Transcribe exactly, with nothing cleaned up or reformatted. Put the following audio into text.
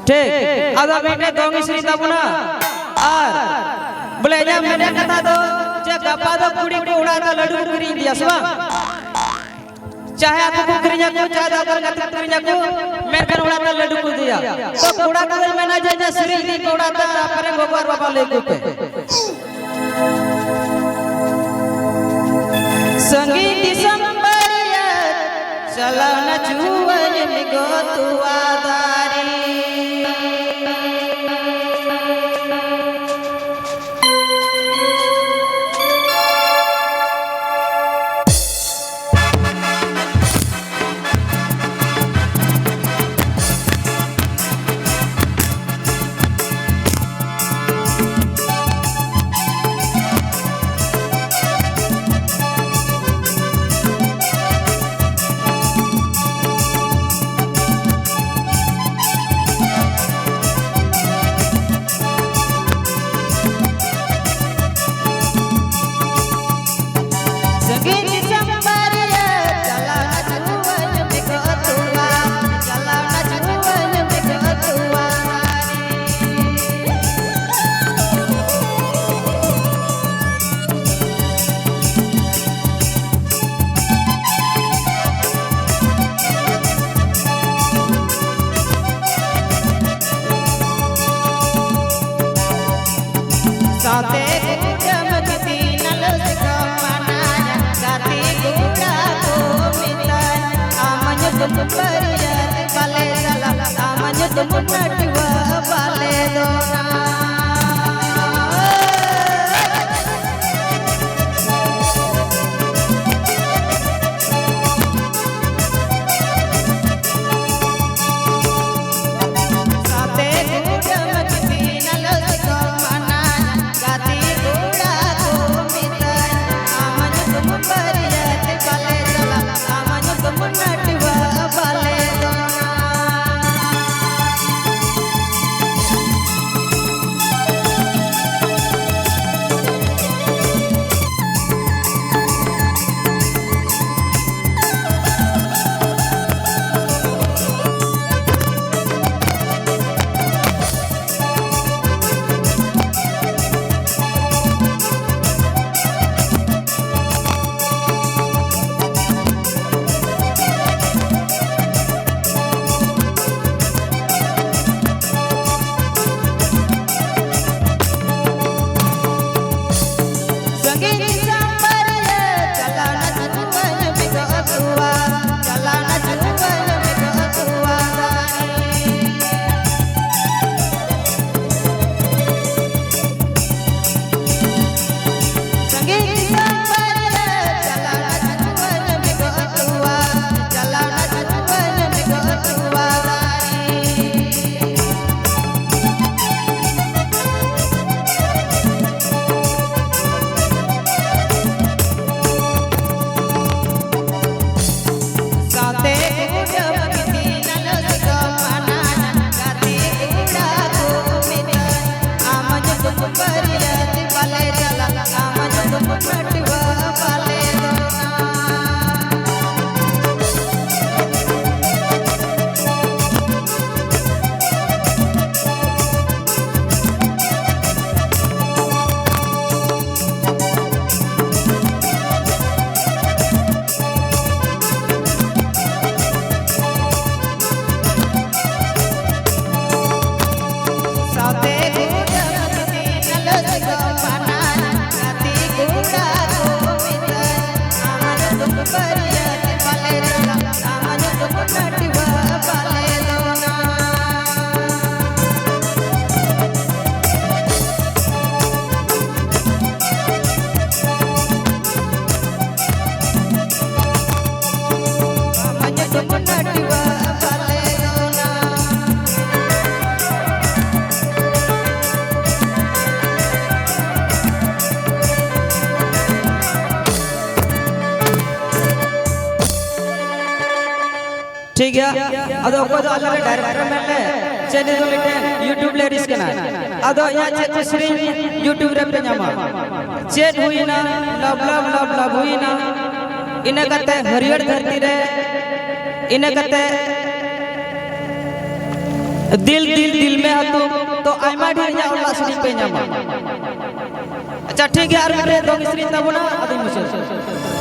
ᱴᱷᱤᱠ᱾ ᱟᱫᱚ ᱢᱤᱫᱴᱮᱡ ᱫᱚᱝ ᱤᱧ ᱥᱮᱨᱮᱧ ᱛᱟᱵᱚᱱᱟ᱾ ᱟᱨ ᱵᱚᱞᱮ ᱤᱧᱟᱹᱜ ᱢᱮᱱ ᱨᱮᱭᱟᱜ ᱠᱟᱛᱷᱟ ᱫᱚ ᱡᱮ ᱜᱟᱯᱟ ᱫᱚ ᱠᱩᱲᱤ ᱠᱚ ᱚᱲᱟᱜ ᱫᱚ ᱞᱟᱹᱰᱩ ᱠᱚ ᱠᱤᱨᱤᱧ ᱤᱫᱤᱭᱟ, ᱥᱮ ᱵᱟᱝ? ᱪᱟᱦᱮ ᱟᱠᱚ ᱠᱚ ᱠᱤᱨᱤᱧ ᱟᱠᱚ, ᱪᱟᱦᱮ ᱫᱚ ᱟᱠᱚ ᱨᱮᱱ ᱜᱟᱛᱮ ᱠᱚ ᱠᱤᱨᱤᱧ ᱟᱠᱚ, ᱢᱮᱱᱠᱷᱟᱱ ᱚᱲᱟᱜ ᱫᱚ ᱞᱟᱹᱰᱩ ᱠᱚ ᱤᱫᱤᱭᱟ᱾ ᱛᱚ ᱠᱚᱲᱟ ᱠᱚᱫᱚᱧ ᱢᱮᱱᱟ ᱡᱮ, ᱡᱮ ᱥᱮᱨᱮᱧ ᱤᱫᱤ ᱯᱮ ᱚᱲᱟᱜ ᱫᱚ, ᱟᱯᱮ ᱨᱮᱱ ᱜᱚᱜᱚ ᱟᱨ ᱵᱟᱵᱟ ᱞᱟᱹᱭ ᱟᱠᱚ ᱯᱮ᱾ ᱥᱟᱺᱜᱤᱧ ᱫᱤᱥᱚᱢ ᱵᱟᱹᱨᱭᱟᱹᱛ ᱪᱟᱞᱟᱣ ᱱᱟ ᱡᱩᱣᱟᱹᱱ ᱢᱤᱫ ᱜᱚ ᱛᱚᱣᱟ ᱫᱟᱨᱮ᱾ ᱥᱟᱺᱜᱤᱧ ᱫᱤᱥᱚᱢ ᱵᱟᱹᱨᱭᱟᱹᱛ ᱪᱟᱞᱟᱣ ᱱᱟ ᱡᱩᱣᱟᱹᱱ ᱢᱤᱫ ᱜᱚ ᱛᱚᱣᱟ, ᱪᱟᱞᱟᱣ ᱱᱟ ᱡᱩᱣᱟᱹᱱ ᱢᱤᱫ ᱜᱚ ᱛᱚᱣᱟ᱾ ᱥᱟᱶᱛᱮ ᱠᱩᱰᱟᱹᱢ ᱫᱤᱯᱤᱞ ᱟᱞᱚ ᱥᱮ ᱠᱚ ᱢᱟᱱᱟᱭᱟ, ᱜᱟᱛᱮ ᱠᱚᱲᱟ ᱠᱚ ᱢᱮᱛᱟᱭᱟ, ᱟᱢ ᱧᱩᱛᱩᱢ ᱵᱟᱹᱨᱭᱟᱹᱛ ᱵᱟᱞᱮ ᱪᱟᱞᱟᱜ, ᱟᱢ ᱧᱩᱛᱩᱢ ᱱᱟᱹᱴᱩᱣᱟᱹ ᱵᱟᱞᱮ ᱫᱚᱱᱟ᱾ ᱥᱟᱛᱮ ᱠᱩᱰᱟᱹᱢ ᱫᱤᱯᱤᱞ ᱟᱞᱚ ᱥᱮ ᱠᱚ ᱢᱟᱱᱟᱭᱟ, ᱜᱟᱛᱮ ᱠᱚᱲᱟ ᱠᱚ ᱢᱮᱛᱟᱭᱟ, ᱟᱢ ᱧᱩᱛᱩᱢ ᱵᱟᱹᱨᱭᱟᱹᱛ ᱵᱟᱞᱮ ᱪᱟᱞᱟᱜ, ᱟᱢ ᱧᱩᱛᱩᱢ ᱱᱟᱹᱴᱩᱣᱟᱹ ᱵᱟᱞᱮ ᱫᱚᱱᱟ᱾ ᱴᱷᱤᱠ ᱜᱮᱭᱟ᱾ ᱟᱫᱚ ᱚᱠᱚᱭ ᱫᱚ ᱟᱞᱮ ᱨᱮ ᱰᱟᱭᱨᱮᱠᱴᱚᱨ ᱢᱮᱱ ᱞᱮ, ᱪᱮᱫ ᱱᱤᱛᱚᱜ ᱢᱤᱫᱴᱮᱱ YouTube ᱞᱮ ᱨᱤᱥ ᱠᱟᱱᱟ᱾ ᱟᱫᱚ ᱤᱧᱟᱹᱜ ᱪᱮᱫ ᱠᱚ ᱥᱮᱨᱮᱧ YouTube ᱨᱮ ᱯᱮ ᱧᱟᱢᱟ? ᱪᱮᱫ ᱦᱩᱭᱱᱟ? ᱞᱟᱵ ᱞᱟᱵ ᱞᱟᱵ ᱞᱟᱵ ᱦᱩᱭᱱᱟ᱾ ᱤᱱᱟᱹ ᱠᱟᱛᱮ ᱦᱟᱹᱨᱭᱟᱹᱲ ᱫᱷᱟᱹᱨᱛᱤ ᱨᱮ, ᱤᱱᱟᱹ ᱠᱟᱛᱮ ᱫᱤᱞ ᱫᱤᱞ ᱫᱤᱞ ᱢᱮ ᱟᱛᱩ, ᱛᱚ ᱟᱭᱢᱟ ᱰᱷᱮᱨ ᱤᱧᱟᱹᱜ ᱚᱞᱟᱜ ᱥᱮᱨᱮᱧ ᱯᱮ ᱧᱟᱢᱟ᱾ ᱟᱪᱪᱷᱟ, ᱴᱷᱤᱠ ᱜᱮᱭᱟ, ᱟᱨ ᱢᱤᱫᱴᱮᱡ ᱫᱚᱝ ᱥᱮᱨᱮᱧ ᱛᱟᱵᱚᱱᱟ, ᱟᱫᱚᱧ ᱢᱩᱪᱟᱹᱫ᱾